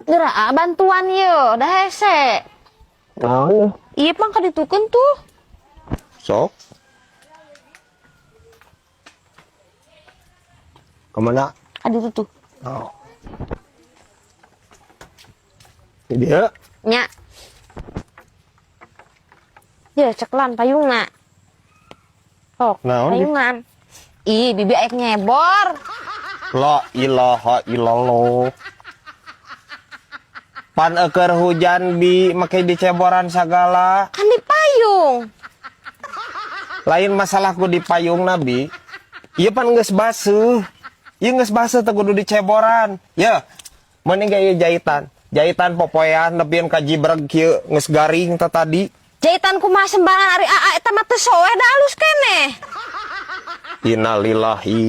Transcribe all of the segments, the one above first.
Geura ah, bantuan yeuh, da hese. Naon? Iya pang kaditukeun tuh. Sok. Kemana? Kaditu tuh. Oh. Ini dia. Nya. Ya ceklan payungna. Sok, Naon, Bi? payungan. Ih, bibi aek nyebor. La ilaha illallah. Pan eker hujan bi make diceboran sagala. Kan di payung. Lain masalahku di payung nabi. Ieu pan geus baseuh. Ieu geus baseuh teu kudu diceboran. Ya, mending ge ieu jahitan. Jahitan popoean nepieun ka jibreg kieu geus garing teh tadi. Jahitan kumaha sembarangan ari aa eta mah teu soeh da alus keneh. Innalillahi.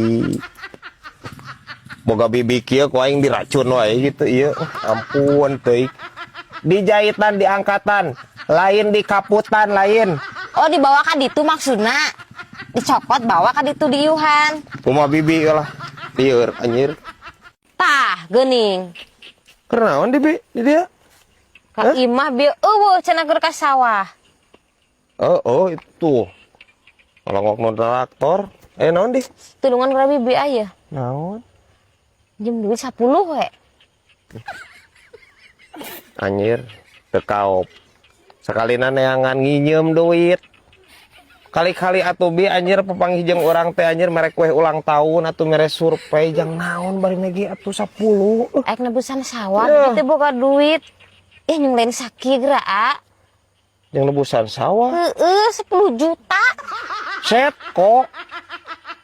Boga bibi kieu ku aing diracun wae gitu ieu. Ampun teuing. Di jahitan diangkatan, lain di kaputan lain. Oh, dibawa ka ditu maksudna. Dicokot bawa ka ditu diiuhan. Kumaha bibi lah. Lieur anjir. Tah, geuning. Keur naon di bi di dia? Ka imah bieu eueuh cenah keur ka sawah. Oh, oh itu. Ngalongok nu traktor. Eh naon di? Tulungan ka bibi aya. Naon? Jam duit 10 we. Anjir, teu kaop. Sakalina neangan nginyeum duit. Kali-kali atuh bi anjir papanggih jeung urang teh anjir mere kue ulang tahun atuh mere survei jang naon bari nege atuh 10. Aek nebusan sawah Ya. bibi teh boga duit. Ih, nyung lain sakieu geura a. Yang nebusan sawah. Heeh, 10 juta. Set kok.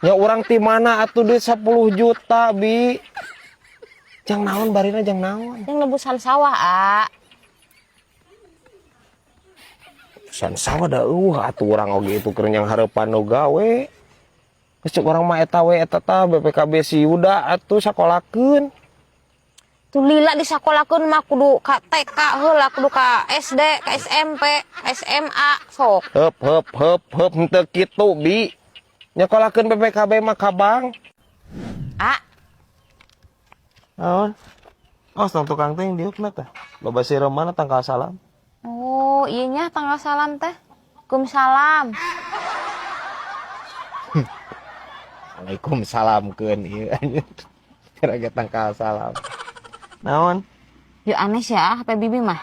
Ya urang ti mana atuh duit 10 juta bi. Jang naon barina jang naon. Yang nebusan sawah, a. Nebusan sawah da eueuh atuh urang oge itu keur nyang hareupan nu gawe. Geus ceuk urang mah eta we eta tah BPKB si Yuda atuh sakolakeun. Tuh lila disakolakeun mah kudu ka TK heula, kudu ka SD, ka SMP, ka SMA, sok. Heup heup heup heup henteu kitu bi. Nyakolakeun BPKB mah ka bank. A, Naon? Oh, tong tukang teh diukna tah. Loba sireumana tangkal salam. Oh, iya nya tanggal salam teh. Waalaikumsalam. Waalaikumsalam keun ieu anjir. Kira tangkal salam. Naon? Yuk aneh sih ya, HP bibi mah.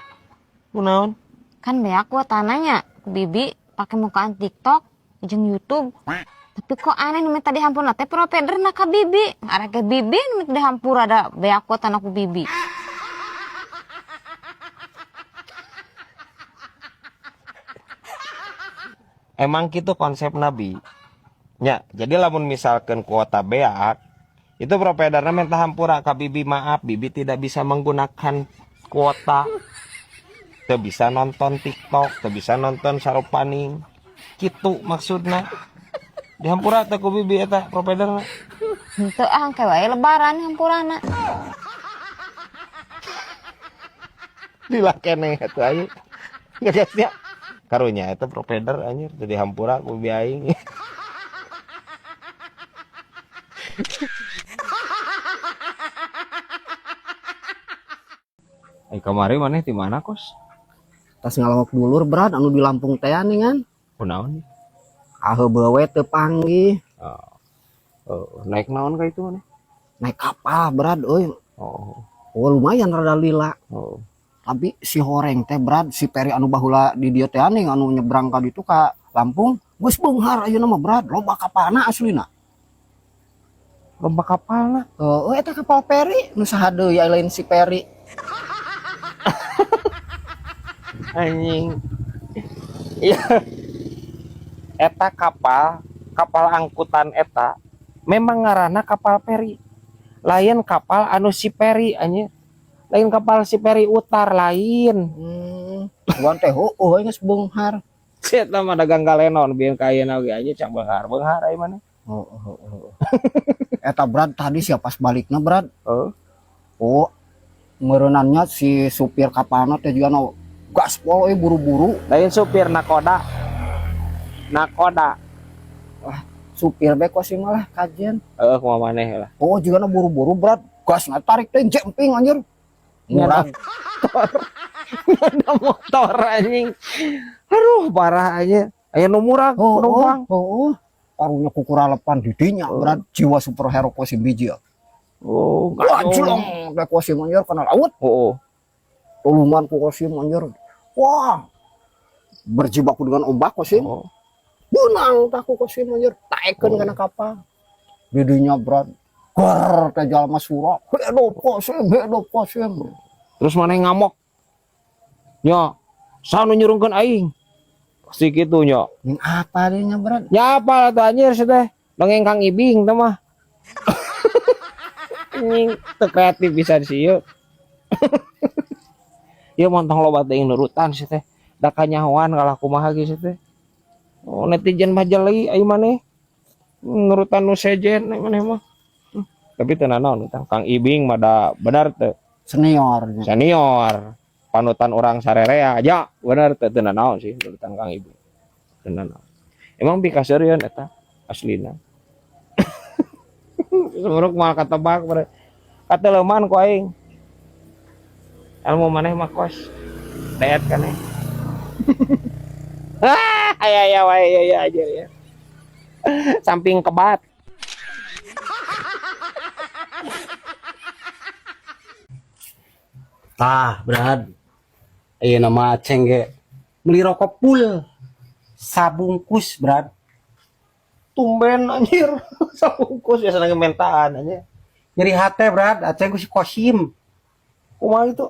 Kunaon? Kan beak kuotananya. Bibi pakai mukaan TikTok, jeung YouTube. Tapi kok aneh nu minta dihampura teh providerna ka bibi. Arek ge bibi nu minta dihampura da beak kuotana ku bibi. Emang gitu konsep Nabi. Ya, jadi lamun misalkan kuota beak, itu providerna minta hampura ka bibi, maaf, bibi tidak bisa menggunakan kuota. Teu bisa nonton TikTok, teu bisa nonton sarupaning. Kitu maksudna. Dihampura teh ku bibi eta providerna. Henteu ah, engke wae lebaran hampurana. Lila keneh atuh aing. Geus nya. Karunya eta provider anjir teu dihampura ku bibi aing. Ai kamari maneh ti mana kos? Tas ngalawak dulur berat anu di Lampung teh kan. Kunaon? Aheubeut we teu panggih. Oh, naik naon ka itu maneh? Naik kapal berat euy. Oh. Oh lumayan rada lila. Oh. Tapi si horeng teh berat si peri anu baheula di dieu teh aning anu nyebrang ka ditu ka Lampung geus beunghar ayeuna mah berat loba kapalna aslina. Loba kapalna? Heeh, eta kapal peri nu saha deui aya lain si peri. Anjing. Iya. Eta kapal, kapal angkutan eta memang ngaranna kapal peri. Lain kapal anu si peri anjir. Lain kapal si peri utar lain. Wan teh heueuh geus beunghar. Si eta mah dagang galenon bieu ka ayeuna oge anjir cang beunghar-beunghar ai maneh. Heeh, heeh. Eta berat tadi sia pas balikna berat. Heeh. Oh, meureunannya si supir kapalna teh juga no gaspol euy buru-buru. Lain supir nakoda. Nakoda. Wah, supir bae kok sih malah kajian. Heeh, kumaha maneh lah. Oh, juga no buru-buru berat. Gas tarik teh jemping anjir. Murah. Motor. Ada motor anjing. Aduh, parah aja. Aya nu murah Oh, penumpang. oh. Karunya kukuralepan di dinya, Brad, jiwa superhero Kosim biji ya. Oh, Wah, gajong. jelong teh Kosim anjir kana laut. Oh, oh. Tulungan ku Kosim anjir. Wah. Berjibaku dengan ombak Kosim. Oh. Beunang tah ku Kosim anjir. Taekeun kana kapal. Di dinya, Brad. Gor teh jalma sura. Hidup Kosim, hidup Kosim. Terus mana yang ngamok? Nya, saha nu nyurungkeun aing? Pasti gitu nya. Ning apa dinya, Brad? Ya apa tuh anjir sih teh? Dongeng Kang Ibing teh mah. Anjing, teu kreatif bisa sih ieu. Ieu montong loba teuing nurutan sih teh. Da kanyahoan kalah kumaha ge sih teh. Oh, netizen mah jeli ayo maneh. Nurutan nu sejen ai maneh mah. Tapi teu nanaon utang Kang Ibing mah da bener teu Senior. senior panutan orang sarerea aja bener teu teu nanaon sih nurutan Kang Ibing. Teu nanaon. Emang pikaseurieun eta aslina. Semeruk moal katebak bre. Kateleuman ku aing. Ilmu maneh mah kos. Deet kan eh. Ah, aya aya wae ya ya aja ya. Samping kebat. Tah, Brad. Ayeuna mah Aceng ge meuli rokok full sabungkus, Brad. Tumben anjir. Sabungkus biasa lagi mentaan anjir. Nyeri hate, Brad. Aceng ku si Kosim. Kumaha itu?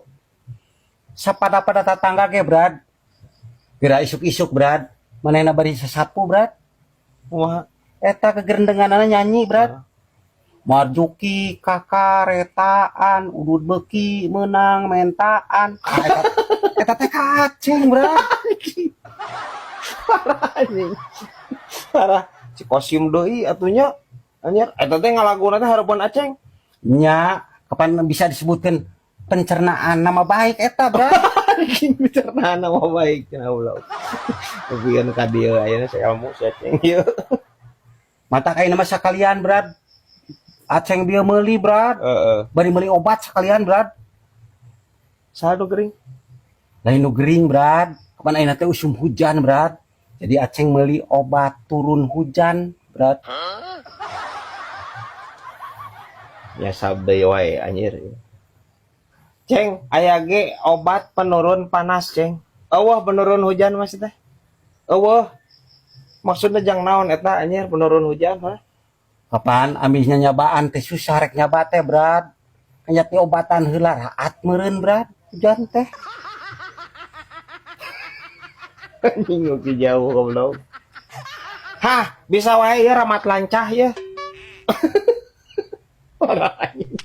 Sapada-pada tatangga ge, Brad. Geura isuk-isuk, Brad. Manehna bari sasapu, Brad. Kumaha? Eta kegerendenganana nyanyi, Brad. Marjuki kakaretaan udud beuki meunang mentaan. Ah, eta teh ka Aceng, Brad. Parah anjing. Parah. Si Kosim deui atunya. Anjir, eta teh ngalaguna teh hareupeun Aceng. Nya, kapan bisa disebutkan pencernaan nama baik eta, Brad? Anjing, pencernaan nama baik cenah ulah. Nepikeun ka dieu ayeuna ilmu si Aceng ieu. Mata kayak nama sekalian, Brad. Aceng dia meuli, Brad. Heeh. Bari meuli obat sekalian, Brad. Saha nu gering? Lain nu gering, Brad. Kapan ayeuna teh usum hujan, Brad. Jadi Aceng meuli obat turun hujan, Brad. Ya sabda wae anjir. Ceng, aya ge obat penurun panas, Ceng. Eueuh penurun hujan mas teh. Eueuh. Maksudnya jang naon eta anjir penurun hujan, ha? Kapan ambisnya nyabaan teh susah rek nyaba teh, Brad. Kanyat obatan heula raat meureun, Brad. Hujan teh. Anjing oke jauh goblok. Hah, bisa wae ya ramat lancah ya. Parah anjing.